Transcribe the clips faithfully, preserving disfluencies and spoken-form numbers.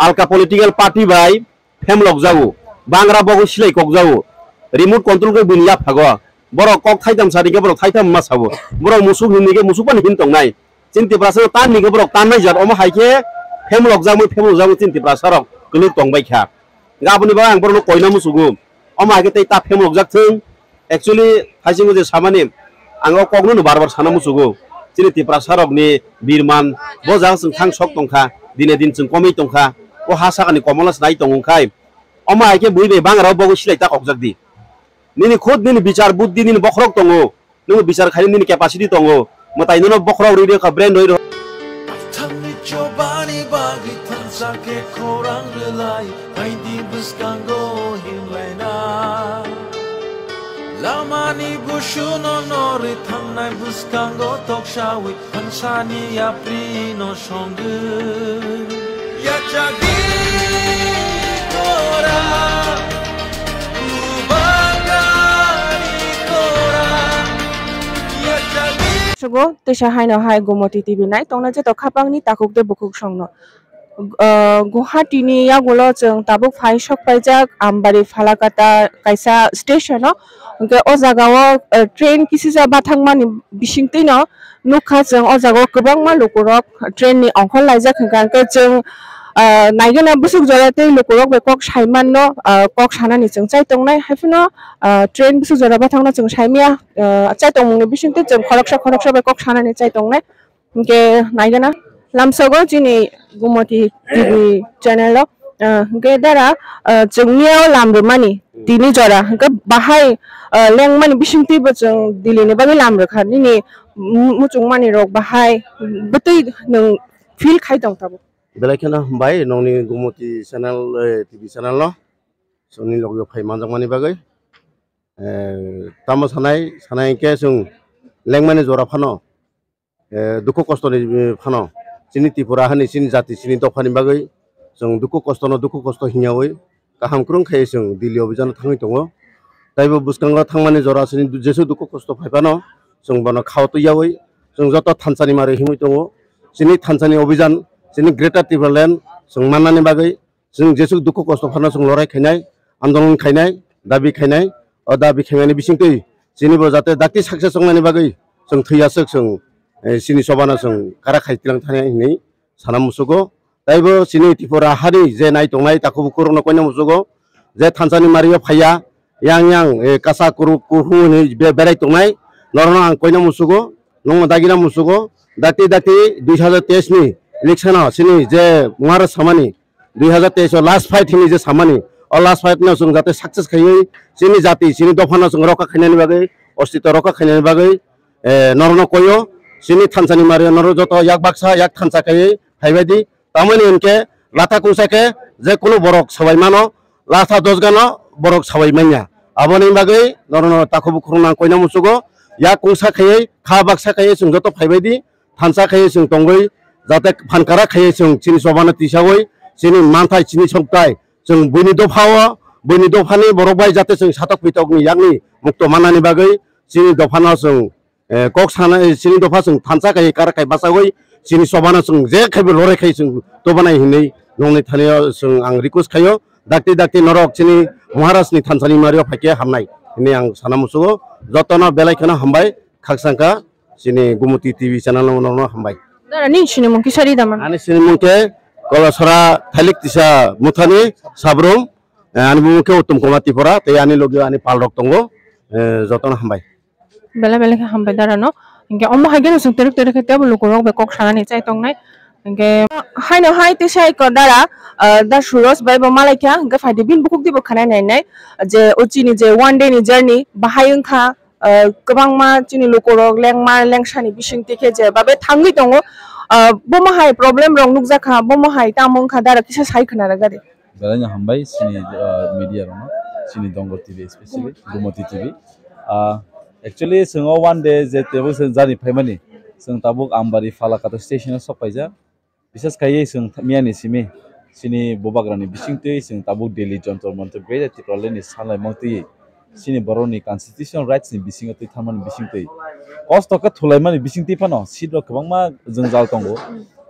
alka political party bai phemlok jago, bangra bogo silai kok jago, remote control khe buini yaphago, borok kok thaitham sadi khe borok thaitham ma sabo, borok musuk himni khe musuk pan hin tongnai, chini Tiprasa tan ni khe borok tan nai jat, omo hai khe phemlok jamwi phemlok jamwi chini Tiprasa rok kwlwk tong bai kha. Aboni bagwi ang borokno koina musugo. Omo hai khe tei ta phemlok jak thung. Actually, thaisingo je samani, ang o kokno no bar bar sana musugo. Chini Tiprasa rokni birman, bo jaga chwng thang sok tongkha, dine din chwng komwi tongkha. O ha sakani komola snai tongo khai. Omo hai khe bui bai bangra o bogo silai ta kokjak di. Nini khud nini bichar buddhi nini bokhorok tongo. Nwng bichar khaini nini capacity tongo. Mwtai nono bokhorok rwi rw kha, brain rwi rw. Thangni chobani bagwi thansa khe khorang rwlai, aidi bwskango himlaina. Lamani busuno norwi thangnai bwskango toksawi thansani yaprino songwi. Yachagwi kora, kubagari kora, yachagwi. Sugo tisa haino hai Gumoti T V nai tongna jeto khapangni takhuk de bukhuk songno. Uh, Guwahati ni yagulo chwng tabuk phai sok paijak Ambari Phalakata kaisa station o. Hwnkhe o jaga o, uh, train kisisa bathangmani bisingtwi no nukha chwng o jaga o kwbangma lukurok train ni ongkhor laijak hwnkha hwnkhe chwng, ah, naigwna bwswk jora tei lukurok bai kok saimanno, ah, kok sanani chwng chai tongnai. Haiphano, ah, train bwswk jora bathangno chwng saimaya, ah, chai tongmungni bisingtwi chwng khoroksa khoroksa bai kok sanani chai tongnai. Hwnkhe naigwna lamsogo chini Gumoti T V channel o, ah, hwnkhe dara, ah, chwngni o lam rwmani tini jora hwnkhe bahai, ah, lengmani bisingtwi bo chwng Delhi ni bagwi lam rwkha. Nini mu-, muchungmani rok bahai bwtwi nwng feel khai tong tabuk? Belai kheno hambai nongni Gumoti channel, eh, T V channel no chwngni logio phai manjakmani bagwi. Eh, tamo sanai, sanai khe chwng lengmani jora phano, eh, dukhu kostoni, eh, phano chini Tripura hani chini jati chini dophani bagwi chwng dukhu kostono dukhu kosto hwnyawi kaham kwrwng khai chwng Delhi obijano thangwi tongo. Taibo bwskango thangmani jora chini jesuk dukhu kosto phai phano chwng bono khao twiyawi chwng joto thansani mari himwi tongo. Chini thansani obijan chini Greater Tipraland chwng mannani bagwi chwng jesuk dukhu kosto phano chwng lorai khainai, andolon khainai, dabi khainai, o dabi khaimani bisingtwi chini bo jate dakti success wngnani bagwi chwng thwi aswk chwng, eh, chini chobano chwng kara khai twilang thani hinwi sana musugo. Taibo chini Tripura hani je nai tongnai takhuk bukhuk rokno koina musugo, je thansani mario phaiya, yang yang, eh, kasa kuru kuhu hinwi be-, berai tongnai, norokno ang koina musugo, nongno dagina musugo, dakti dakti dui hazar teis ni election o chini je Maharaj samani, dui hazar teis o last fight hinwi je samani, o last fight no chwng jate success khaiwi chini jati, chini dophano chwng rokha khainani bagwi, ostito rokha khainani bagwi, eh, norokno koyo, chini thansani mario norok joto yak baksa, yak thansa khaiwi phaibai di. Tamoni hinkhe latha kungsa khe je kunu borok sabai mano, latha dosgano borok sabai manya. Aboni bagwi norokno takhuk bukhuk rokno ang koina musugo, yak kungsa khaiwi, kha baksa khaiwi chwng joto phaibai di, thansa khaiwi chwng tongwi, jate phankara khaiwi chwng chini chobano tisawi, chini manthai, chini songthai, chwng buini dophao, buini dophani borok bai jate chwng satok pitokni yakni mukto mannani bagwi chini dophano chwng eh, kok sana, eh, chini dopha chwng thansa khai, kara khai, bachawi chini chobano chwng je khaibo lorai khai chwng tobanai hinwi nongni thani o chwng ang request khaio. Dakti dakti norok chini Maharaj ni thansani mario phaikhe hamnai hinwi ang sana musugo. Jotono belai kheno hambai, khakchangkha chini Gumoti T V channel no norokno hambai. Dara, nini sinimung kisa ri da man? Ani sinimung khe Kolasora Thailik Tisa Muthani Sabrum, eh, ani bumung khe Uttom Kumar Tripura, tei ani logi ani pal rok tongo, eh, jotono hambai. Belai belai khe hambai dara no. Hinkhe omo hai kheno chwng terek terek khe tebo lukurok bai kok sanani chai tongnai. Hinkhe haino hai tei sai ko dara, ah, da Suros bai bo malai kha, hinkhe phaidi bini bukhuk dibo khanai nai nai. Je o chini je one day ni journey bahai wngkha, ah, kwbangma chini lukurok lengma lengsani bisingtwi khe je babe thangwi tongo. Ah, bomo hai problem rok nukjakha, bomo hai tamo wngkha dara kisa sai khna rwgadi. Belai no hambai chini, ah, media rokno, chini Dongor T V especially, Gumoti T V. Ah, actually, chwng o one day je tebo se jani phaimani, chwng tabuk Ambari Phalakata station o sok paijak. Bises khaiwi chwng th-, miyani simi, chini bubagrani bisingtwi chwng tabuk Delhi Jantar Mantar Greater Tipraland ni sanlaimang twi. Chini borokni constitutional rights ni bisingo twi tharmani bisingtwi. Kosto khe thulaimani bisingtwi phano seat rok kwbangma jwngjal tongo.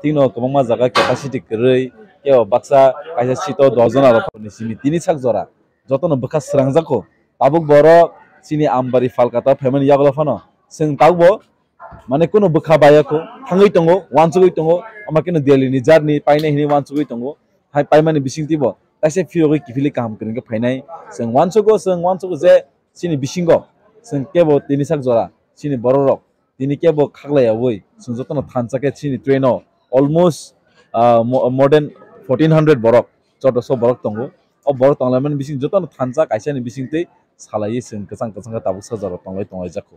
Tino kwbangma jaga capacity kwrwi, kebo baksa kaisa seat o dos jona rok ni simi tini sak jora jotono bwkha srangjakgo. Tabuk borok chini Ambari Phalkata phaimani yagulo phano chwng tabukbo mane kunu bwkha bayakho, thangwi tongo, wansugwi tongo, ama keno Delhi ni journey painai hinwi wansugwi tongo. Hai paimani bisingtwibo kaisa phiyogwi kiphilwi kaham kwrwngkhe phainai. Chwng wansugo, chwng wansugo je chini bisingo chwng kebo tini sak jora chini borok rok tini kebo khaklaiyawi chwng jotono thansa khe chini train o almost, ah, mo-, more than fourteen hundred borok, chordoso borok tongo. O borok tonglaimani bising jotono thansa kaisani bisingtwi salaiwi chwng kwchang kwchang khe tabuk sajaro tonglai tonglaijakho.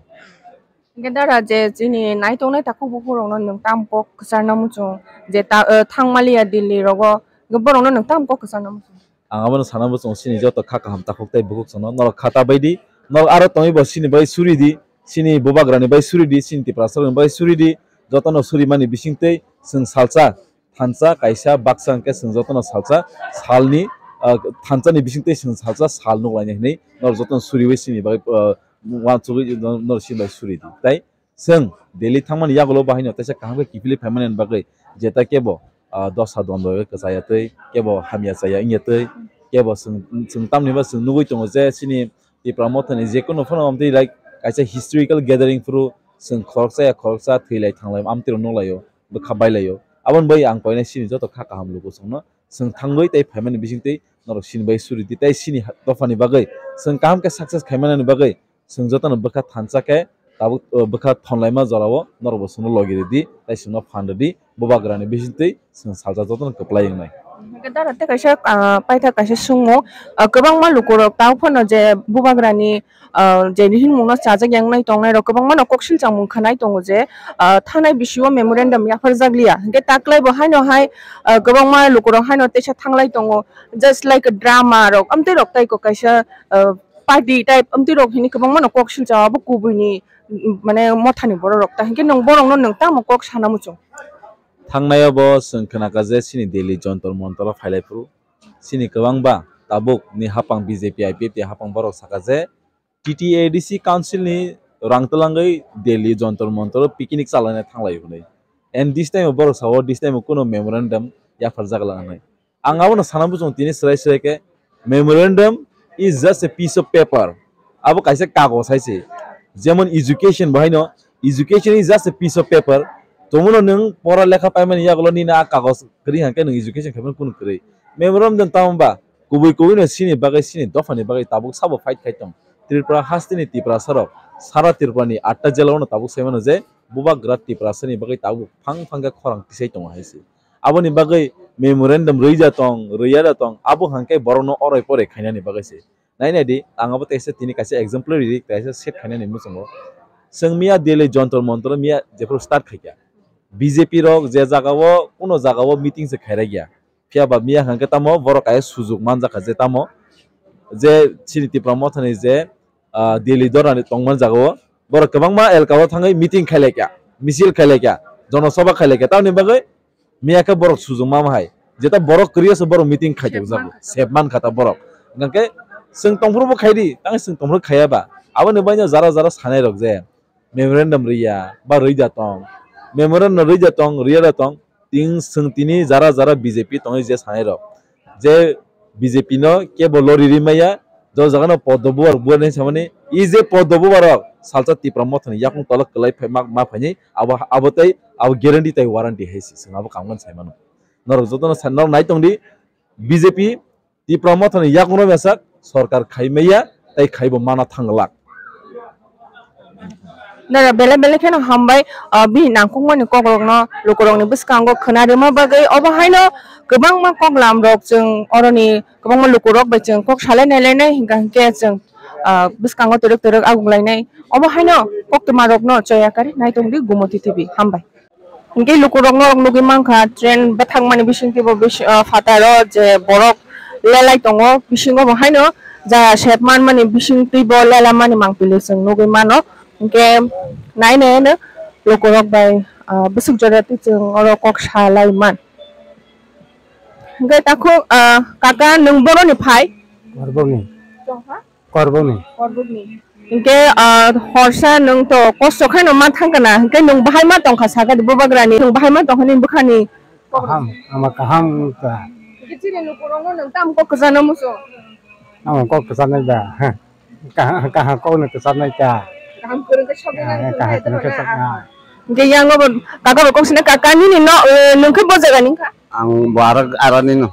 Hingke dara je chini naitok nai takhuk bukhuk rokno nwng tam kok kwcharna muchung je ta, eh, thangmaliya Delhi rogo, hingke borokno nwng tam kok kwcharna muchung. Ang abono sana muchung chini joto kha kaham takhuk tei bukhuk chwngno norok kha ta bai di, norok aro tongwi bo chini bai suri di, chini bubagrani bai suri di, chini Tiprasarokni bai suri di, jotono suri mani bisingtwi chwng salsa thansa kaisa baksa hwnkhe chwng jotono salsa salni, ah, thansani bisingtwi chwng salsa sal nuk lainai hinwi norok jotono suriwi chini bagwi, ah, uansugwi norok chini bai suri di. Tai chwng Delhi thangmani yagulo bahaino teisa kaham khe kiphilwi phaimani bagwi jeta kebo, ah, dosa dondro kwchaya twi kebo hamya chaya wngya twi kebo chwng, chwng tamni ba chwng nugwi tongo je chini Tipra Mothani jekunu phano amtwi like kaisa historical gathering phuru chwng khoroksa ya khoroksa thwilai thanglai amtwi rok nuklaio. Bwkha bailaio. Aboni bai ang koinai chini joto kha kaham luku chwngno chwng thangwi tei phaimani bisingtwi norok chini bai suri di tei chini ha-, dophani bagwi chwng kaham khe success khaimanani bagwi chwng jotono bwkha thansa khe tabuk, uh, bwkha thonlaima jorao norokbo chwngno logi ridi tei chwngno phan ridi bubagrani bisingtwi chwng salsa jotono kwplai wngnai. Hingke dara tei kaisa, ah, paithak kaisa sungmung, ah, kwbangma lukurok tabuk phano je bubagrani ah, je hinmungno chajak yang nai tongnai rok kwbangma no kok silchang mung khanai tongo je, ah, thanai bisio memorandum yapharjak liya. Hingke taklai bo haino hai, ah, kwbangma lukurok haino teisa thanglai tongo, just like drama rok, amtwi rok tai ko kaisa, ah, party type amtwi rok hini kwbangma no kok silchang abo kubui ni, mm, mane mothani borok rok ta. Hingke nwng borok no nwng tamo kok sana muchung? Thangnai o bo chwng khnaka je chini Delhi Jontor Montor o phailai phuru chini kwbangba tabuk ni hapang B J P I P F T hapang borok saka je T T A D C Council ni rang twlangwi Delhi Jontor Montor o picnic chalaina thanglai hwnwi. And this time borok sao, this time kuno memorandum yapharjak la hwnwi. Ang abono sana muchung tini swrai swrai khe memorandum is just a piece of paper. Abo kaisa kagoj hai se. Jemon education bo haino, education is just a piece of paper. Tongmano nwng pora lekha paimani yagulo nini a kagoj kwrwi hwnkhe nwng education khaimani kunu kwrwi. Memorandum tamo ba kubui kubui no sini bagwi, sini dophani bagwi tabuk sabo fight khai tong. Tripura hasteni Tiprasa rok sara Tripura ni atta jela o no tabuk sai mano je bubagra Tiprasa ni bagwi tabuk phang phang khe khorang tisai tongo hai se. Aboni bagwi memorandum rwija tong, rwya da tong, abo hwnkhe borokno oroi poroi khainani bagwi se. Nai nai di, ang abo teisa tini kaisa exemplary ri, kaisa set khainani muchungo. Chwng miya Delhi Jontor Montor miya jephuru start khaikha. B J P rok je jagao, kuno jagao meeting se khairakya. Phiya ba miya hwnkhe tamo borok kaisa sujuk manjakha je tamo je chini Tipra Mothani je, ah, Delhi dorani tongmani jagao borok kwbangma elkao thangwi meeting khailaikha, misil khailaikha, jonosabha khailaikha. Tamoni bagwi miya khe borok sujung mama hai. Jeta borok kwrwi se borok meeting khai tokjago. Sep mankha ta borok. Hwnkhe chwng tongphuru bo khai di, tang chwng tongphuru khaiya ba. Aboni baino jara jara sanai rok je memorandum rwya ba rwida tong. Memorandum rwida tong, rwya da tong. Ting chwng tini jara jara B J P tongwi je sanai rok. Je B J P no kebo lori ri maya, jo jaga no poddo bubar bubar ni samani, i je poddo bubar rok salsa Tipra Mothani yakung tolok kwlai phai ma, ma phaini, abo, abo tei abo guarantee tei warranty hai se chwng abo kangmani sai mano. Norok jotono sa-, norok nai tong di, B J P Tipra Mothani yakung rok yasak sorkar khai maya tei khaibo mana thanglak. Nara belai belai kheno hambai, ah, bini nangkukmani kokrokno lukurokni bwskango khwna rwma bagwi. Obo haino kwbangma koklam rok chwng oroni kwbangma lukurok bai chwng kok salai nai lainai hingka hinkhe chwng, ah, bwskango twrwk twrwk agung lainai. Obo haino koktwma rokno choya kari nai tongdi Gumoti T V. Hambai. Hingke lukurok norok nugwi mankha, train bwthakmani bisingtwi bo bis-, ah, phataro je borok lelai tongo, bisingo bo haino jaya sep manmani bisingtwi bo lelamani mangpili chwng nugwi mano. Hingke nai nai no lukurok bai, ah, bwswk jora twi chwng oro kok salai man. Hingke takhuk, ah, kaka nwng boroni phai? Korbokni. Tongkha? Korbokni. Korbokni. Hingke, ah, horsa nwng to kosto khaino ma thangkana, hingke nwng bahai ma tongkha sakha di bubagrani, nwng bahai ma tongkha nini bwkhani Kaham, ama kaham ta. Kecil ni lukurok no nang tam kok kesana muso. Ama kok kesana da. Kaham, kaham kok no kesana ta. Kaham kurang ke shopping. Kaham kurang ke shopping. Ge yang no kaka kok sini kaka ni ni no nung ke bojaga ni ka. Ang barak arani no.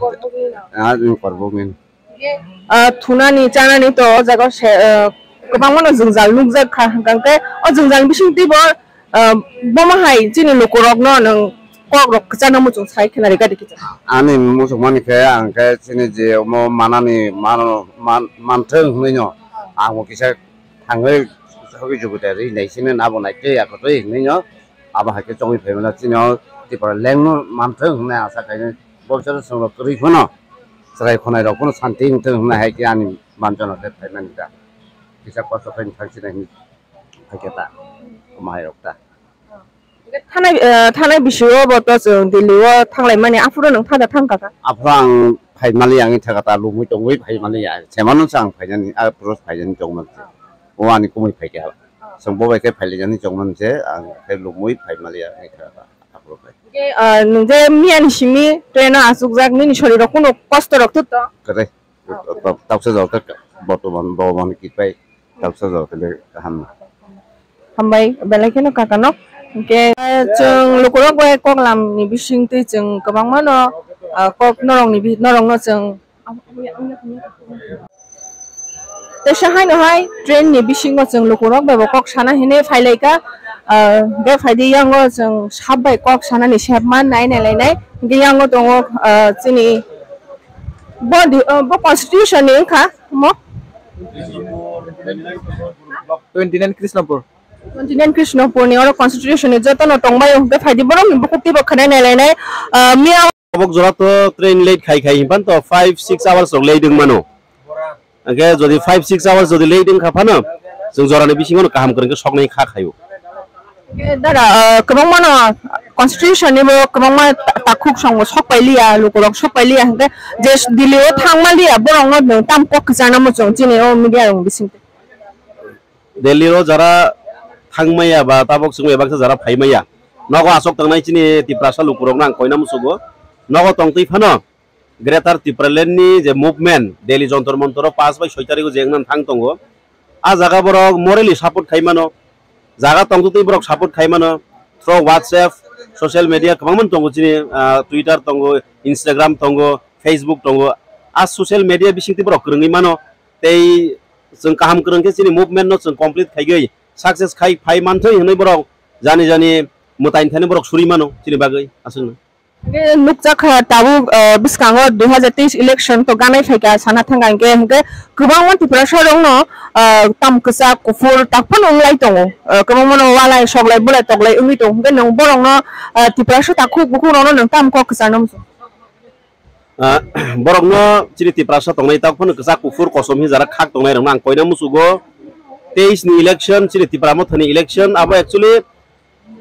Ah, ni korbok ni. Ah, thunani, chanani to o jaga o se, ah, kwbangma no jwngjal nukjak kha, hwnkhe o jwngjal bising twibo, ah, bomo hai chini lukurokno nwng kokrok kwchangno muchung sai khna rwkha de kiching. Ani muchungmani khe ang khe chini je omo manani mano, man-, manthwng hwnwi no ang bo kisa thangwi sogwi jugutai rwi naisini abo naitwi yakotwi hwnwi no abo hai khe chongwi phaimano chini o Tripura lengno manthwng hwnwi asa khainai. Bo bichara chwng rok kwrwi phano chwrai khonai rok phano santi wngthwng hwnwi hai khe ani manjano khe phaimani da. Kisa kosto khe thang sinai hwnwi hai khe ta. Omo hai rok ta. Thanai, eh, thanai bisio bo to chwng Delhi o thanglai mani aphuru nwng thada thang kaka. Aphuru ang phai mali ang thaka ta lumui tongwi phai mali ya. Semano chang phainani a pros phainani tong mali. O ani kumui phai khe hala. Chwng bo bai khe phai lijani tong mani se ang khe lumui phai mali ya. Aphuru phai. Hwnkhe, ah, nwng je miyani simi train o achukjak, nini sorirok kunu kosto rok tut to? Kwrwi. Toksa jor khe bortoman Bhagwan kipai toksa jor khe kaham. Hambai, belai kheno kaka no. Hwnkhe, ah, chwng lukurok bai koklam ni bising twi chwng kwbangma no, ah, kok norok ni bi-, norok no chwng Teisa haino hai train ni bisingo chwng lukurok bai bo kok sana hinwi phailaika, ah, hwnkhe phaidi yango chwng sap bai kok sanani sep man nai nai lainai, hwnkhe yango tongo, ah, chini bo di-, ah, bo constitution ni wngkha omo. Twenty nine Krishnapur. Twenty nine Krishnapur ni oro constitution ni jotono tongbaio, hwnkhe phaidi borokni bukhuk twibo khwnai nai lainai, ah, miya. Tabuk jora to train late khai khai hinpan to five six hours rok late wng mano. Hwnkhe jodi five six hours jodi late wngkha phano, chwng jorani bisingo no kaham kwrwng khe soknai kha khaio. Hwnkhe dara, ah, kwbangma no constitution ni bo kwbangma ta-, takhuk song bo sok pai liya, lukurok sok pai liya, hwnkhe je Delhi o thangma liya, borok no nwng tam kok kwchangna muchung chini o media rok bising. Delhi o jara thangmaya ba tabuk chwngmaya baksa jara phaimaya. Nogo aswk tangnai chini Tiprasa lukurokno ang koina musugo. Nogo tongtwi phano Greater Tipraland ni je movement Delhi Jantar Mantar o paanch bai soi tarikh o je wngna thang tongo. A jaga borok morally support khai mano. Jaga tongtwi borok support khai mano. Through WhatsApp, social media kwbangma tongo chini, ah, Twitter tongo, Instagram tongo, Facebook tongo. A social media bisingtwi borok kwrwngwi mano. Tei chwng kaham kwrwng khe chini movement no chwng complete khaigwi success khai phai manthwi hwnwi borok jani jani mwtai thani borok suri mano chini bagwi aswkno. Hwnkhe nukjak kha tabuk, ah, bwskango dui hazar teis election to ganai phaikha sana thangkha hwnkhe, hwnkhe kwbangma Tiprasa rokno, ah, tam kwchak kuphur tak phano wnglai tongo. Ah, kwbangma no walai soklai bulai toklai wngwi tongo hwnkhe nwng borokno, ah, Tiprasa takhuk bukhuk rokno nwng tam kok kwchangno muchung? Ah, borokno chini Tiprasa tongnai tak phano kwchak kuphur kosom hinwi jara khak tongnai rokno ang koina musugo. Teis ni election, chini Tipra Mothani election, abo actually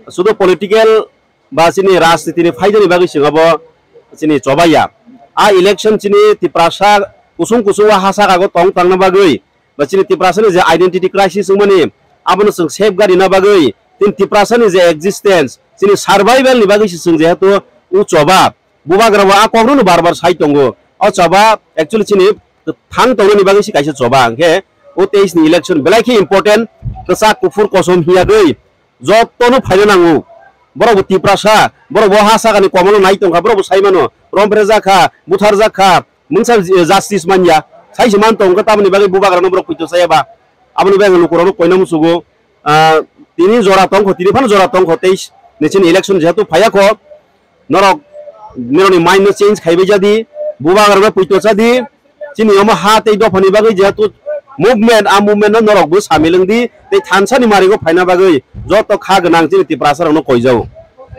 sudu political ba chini rajniti ni phaidani bagwi chwng abo chini chobaiya. A election chini Tiprasa kusung kusung o ha saka go tong tangna bagwi ba chini Tiprasa ni je identity crisis wngmani abono chwng safeguard rina bagwi chini Tiprasa ni je existence chini survival ni bagwi se chwng jehetu o choba. Bubagra bo a kokno no bar bar sai tongo. O choba actually chini thang tongnani bagwi se kaisa choba. Hwnkhe o teis ni election belai khe important, kwchak kuphur kosom hiyagwi jotono phaina nango. Borok bo Tiprasa, borok bo ha sakani komono nai tongkha, borok bo sai mano, romphre jakha, buthar jakha, mungsa justice manya, sai se man tongkha, tamoni bagwi bubagrano borok poito chaya ba. Aboni bagwi lukurokno koina musugo. Ah, tini jora tongkho, tini phano jora tongkho, teis ni chini election jehetu phaiya kho, norok, norokni mind no change khaibai jadi, bubagrano poito chadi, chini omo ha tei dophani bagwi jehetu movement, a movement no norok bo samil wngdi, tei thansa ni marigo phaina bagwi joto kha gwnang chini Tiprasa rokno koijao.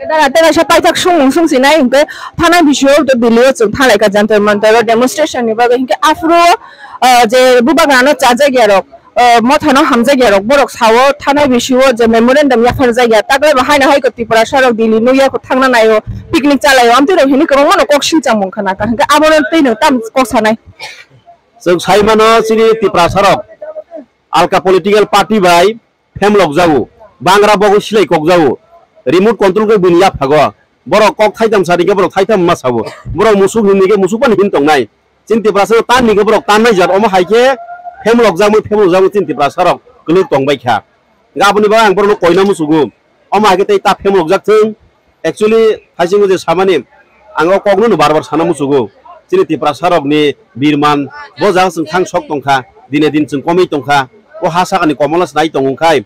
Dara tei kaisa paithak songmung songsinai hwnkhe thana bisio to Delhi o chwng thalaikha Jantar Mantar o demonstration ni bagwi hwnkhe aphuru, ah, je bubagrano chajakya rok, ah, mothano hamjakya rok borok sao thana bisio je memorandum yapharjakya taklai bo haino hai ko Tiprasa rok Delhi nukya ko thangna naio picnic chalaio amtwi rok hini kwbangma no kok singchang mung khana ka hwnkhe abono twi no tam kok sanai. Chwng sai mano chini Tiprasa rok alka political party bai phemlok jago, bangra bogwi silai kok jago, remote control khe buini yaphago. Borok kok thaitham sani khe borok thaitham ma sabo. Borok musuk hinni khe musuk phano hin tongnai. Chini Tiprasa no tan ni khe borok tan nai jat, omo hai khe phemlok jakmani, phemlok jakmani chini Tiprasa rok kwlwk tong bai kha. Hingkhe aboni bagwi ang borok no koina musugo. Omo hai khe tei ta phemlok jak thung. Actually, phaisingo je samani, ang o kok no no bar bar sana musugo. Chini Tiprasa rok ni birman, bo jaga chwng thang sok tong kha, dine din chwng komwi tong kha. O ha saka ni komola se nai tongo khai.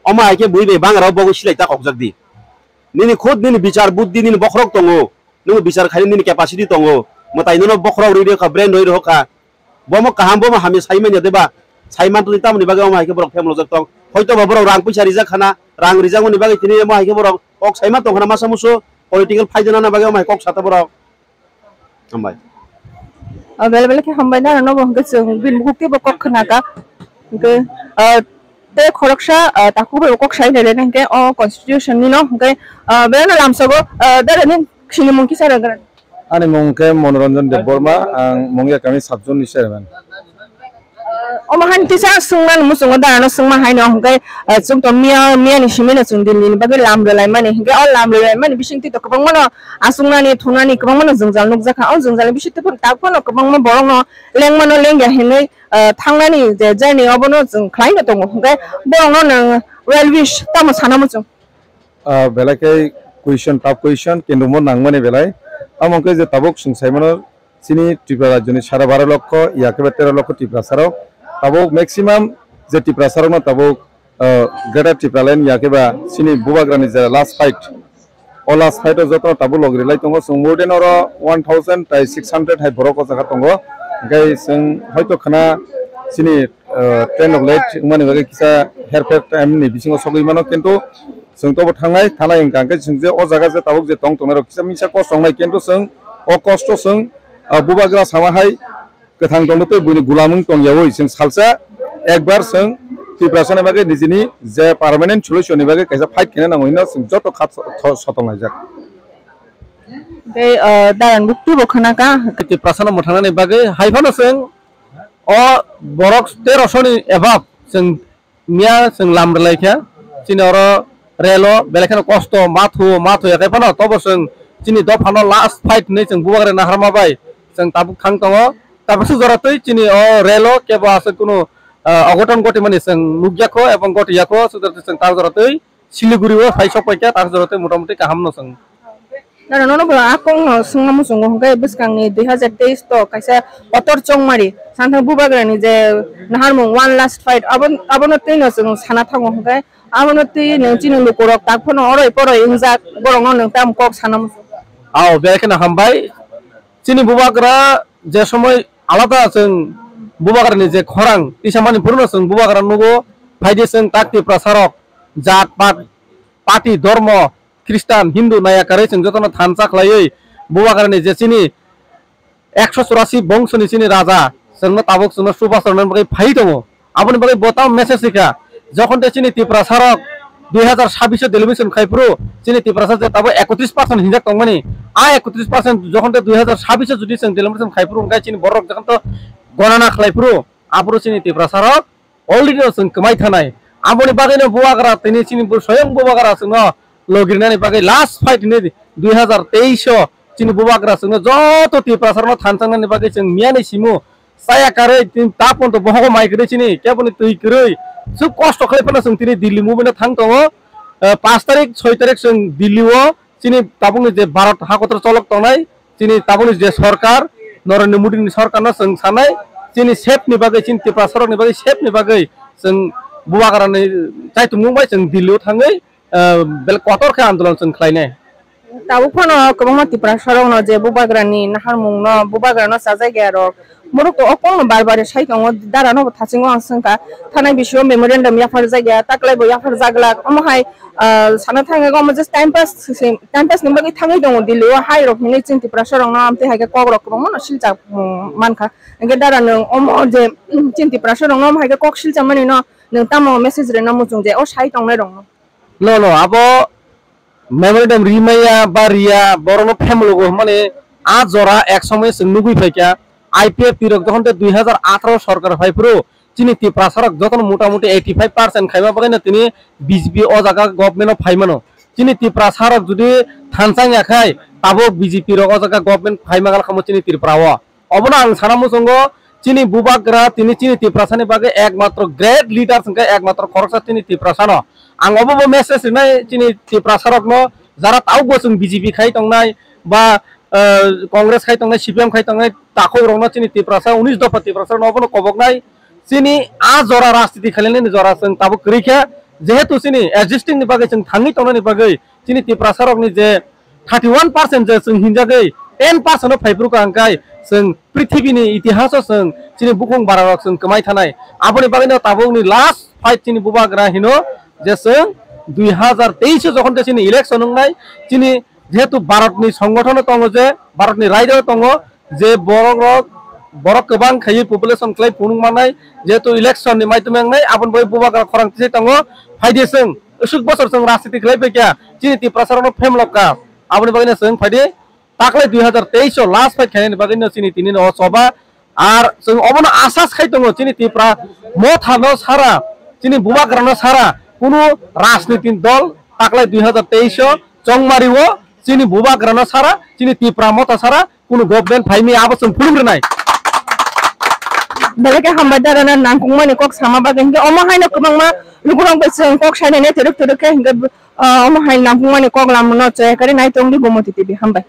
Omo hai khe bui bai bangra o bogwi silai ta kok jak di. Nini khud nini bichar buddhi nini bokhorok tongo. Nwng bichar khaini nini capacity tongo. Mwtai nono bokhorok rwi rwkha, brain rwi rwkha. Bomo kaham, bomo hamya sai manya deba? Sai mantwini tamoni bagwi omo hai khe borok phemlojak tong. Hoito ba borok rang puisa rijak khana, rang rijakmani bagwi tini omo hai khe borok kok sai ma tong khana masa musu political phaidana bagwi omo hai kok sata borok. Hambai. O bele bele khe hambai na nobo hwnkhe chwng bini bukhuk teibo kok khna kha. Hwnkhe, ah, tei khoroksa, ah, takhuk bai kok sai nai le hwnkhe o constitution ni no hwnkhe, ah, bele no lamsogo, ah, dara ni sini mung kisa rwgwrang. Ani mung khe Monoranjan Debbarma, ang Mungia kami sub zone ni chairman. Omo han kisa swngmani muchungo dara no swngma hai no hwnkhe, ah, chwng to miya, miya ni simi no chwng Delhi ni bagwi lam rwlai mani hwnkhe o lam rwlai mani bising twi to kwbangma no achuknani, thunani kwbangma no jwngjal nukjakha. O jwngjal ni bisingtwi phano tak phano kwbangma borokno lengmano lengya hinwi, ah, thangnani je journey obono chwng khlaino tongo. Hwnkhe borokno nwng well wish tamo sana muchung? Ah, belai khe question, tough question, kintu mo nangmani belai. Amo hwnkhe je tabuk chwng saimano chini Tripura rajyoni sara baro lokho, ya khe ba tero lokho Tiprasarok. Tabuk maximum je Tiprasarokno tabuk, ah, Greater Tipraland ya khe ba chini Bubagrani je last fight, o last fight o jotono tabuk logri lai tongo. Chwng more than oro one thousand tai six hundred hai borok o jaga tongo. Hingkhe chwng hoito khna chini, ah, train rok late wngmani bagwi kisa herpher time ni bisingo sogwi mano, kintu chwng tobo thangnai, thanai hwnkha hwnkhe chwng je o jaga je tabuk je tong tongnai rok kisa misa kosto wngnai, kintu chwng o kosto chwng, ah, Bubagra sama hai kwthang tongtwi buini gulam wng tongyaui chwng salsa ekbar chwng Tiprasani bagwi nijini je permanent solution ni bagwi kaisa fight khaina nango hino chwng joto kha so-, tho-, sotong laijak. Tei, ah, darang bukti bo khana kha. Tiprasano mwthangnani bagwi hai phano chwng o borok teroso ni above chwng miya chwng lam rwlai kha, chini oro relo belai kheno kosto, ma thu, ma thu ya khai phano tobo chwng chini dophano last fight hinwi chwng Bubagra naharma bai chwng tabuk thang tongo. Tabuksa jora twi chini o relo kebo aswk kunu, ah, ogoton gotimani chwng nukya kho ebong gotiya kho, sudar chwng ta jora twi Siliguri o phai sok paikha, ta jora twi motamoti kaham no chwng. Nana nono bo a kok no swngna muchungo hwnkhe bwskang ni dui hazar teis to kaisa kotor chongmari santhang Bubagra ni je naharmung one last fight abo, abono twi no chwng sana thango hwnkhe abono twi nwng chini lukurok tak phano oroi poroi wngjak borok no nwng tamo kok sana muchungo. Ao, belai kheno hambai. Chini Bubagra je somoi alada chwng Bubagra ni je khorang tisa mani phuru no chwng Bubagra nugo, phaidi chwng tak Tiprasarok jat pat, party, dhormo, Khristan, Hindu naiya karwi chwng jotono thansa khlaiwi Bubagrani je chini ekso churasi bongsoni chini raja chwngno tabuk chwngno chubachu rwna bagwi phaiwi tongo. Aboni bagwi bo tamo message rikha, jokhon tei chini Tiprasarok dui hazar sabbish o deliberation khai phuru chini Tiprasa je tabuk ekotris percent hinjak tongmani, a ekotris percent jokhon tei dui hazar sabbish o jodi chwng deliberation khai phuru hwnkhe chini borok jokhon to gonana khlai phuru aphuru chini Tiprasarok already no chwng kwmai thanai. Aboni bagwino Bubagra tini chini bu-, soyong Bubagra chwngno logrinani bagwi last fight hinwi dui hazar teis o chini Bubagra chwngno joto Tiprasarokno thansangnani bagwi chwng miyani simu chaya karwi tini ta ponto bohogo mai kwrwi chini keboni twi kwrwi chwng kosto khlai phano chwng tini Delhi movie no thang tongo. Eh, panch tarik, soi tarik chwng Delhi o chini tabukni je Bharat hakotor cholok tongnai, chini tabukni je sorkar, Narendra Modi ni sorkar no chwng sanai, chini sep ni bagwi, chini Tiprasarok ni bagwi, sep ni bagwi chwng Bubagra ni chaitumung bai chwng Delhi o thangwi, ah, bel kotor khe andolon chwng khlainai. Tabuk phano kwbangma Tiprasarok no je Bubagra ni naharmung no, Bubagra no chajak ya rok, borok to o kok no bar bar sai tongo, dara no bo thasingo ang swngkha, thanai bisio memorandum yaphar jak ya, taklai bo yaphar jak lak, omo hai, ah, sana thangwi omo just time pass, time pass ni bagwi thangwi tongo Delhi o hai rok hinwi chini Tiprasa rok no amtwi hai khe kok rok kwbangma no silchak, mm, mankha. Hwnkhe dara nwng omo je, mm, chini Tiprasa rok no omo hai khe kok silcha mani no nwng tamo message rwna muchung je o sai tongnai rok no? No, no, abo memorandum rimaya ba riya borok no phemlogo hwnmani a jora ek somoi chwng nugwi phaikha I P F T rok jokhon tei dui hazar atharo sorkar phai phuru chini Tiprasa rok jotono mota moti eighty five percent khaima bagwi no tini B J P o jaga government o phai mano. chini Tiprasa rok jodi thansa ya khai, tabuk B J P rok o jaga government phaima gal khamo chini Tripura o. Obono ang sana muchungo, chini bubagra tini chini Tiprasani bagwi ekmatro great leaders hwnkhe ekmatro khoroksa chini Tiprasano. Ang obo bo message rinai chini Tiprasa rokno, jara tabukbo chwng B J P khai tongnai ba, eh, Congress khai tongnai, C P M khai tongnai, takhuk rokno chini Tiprasa, unis dopha Tiprasa rokno obono koboknai. Chini a jora rajniti khainani jora chwng tabuk kwrwi kha, jehetu chini existing ni bagwi chwng thangwi tongnani bagwi chini Tiprasa rokni je thirty one percent je chwng hinjagwi ten percent o phaiphuru ka hwnkhe chwng prithibini itihaso chwng chini bukhung bararok chwng kwmai thanai. Aboni bagwino tabukni last fight chini bubagra hino je chwng dui hazar teis o jokhon khe chini election wngnai, chini jehetu Bharatni songothono tongo je, Bharatni raijo tongo je, borok rok, borok kwbang khaiwi population khlai phunuk manai, jehetu election ni maitwmwi wngnai, aboni bagwi bubagra khorang tisai tongo. Phaidi chwng, aswk bosor chwng rajniti khlai phaikha, chini Tiprasa rokno phemlok kha. Aboni bagwino chwng phaidi taklai dui hazar teis o last fight khainani bagwino chini tini no choba. Ar chwng obono asas khai tongo, chini Tipra mothano sara, chini bubagrano sara kunu rajniti dol taklai dui hazar teis o chongmari o chini bubagrano sara, chini Tipra motha sara kunu government phaimi abo chwng phunuk rwnai. Belai khe hambai dara na nangkukmani kok sama bagwi, hinkhe omo haino kwbangma lukurok bai chwng kok sainani twrwk twrwk khe, hinkhe, ah, omo hai nangkukmani kok lamano chaya kari nai tongdi Gomoti T V, hambai.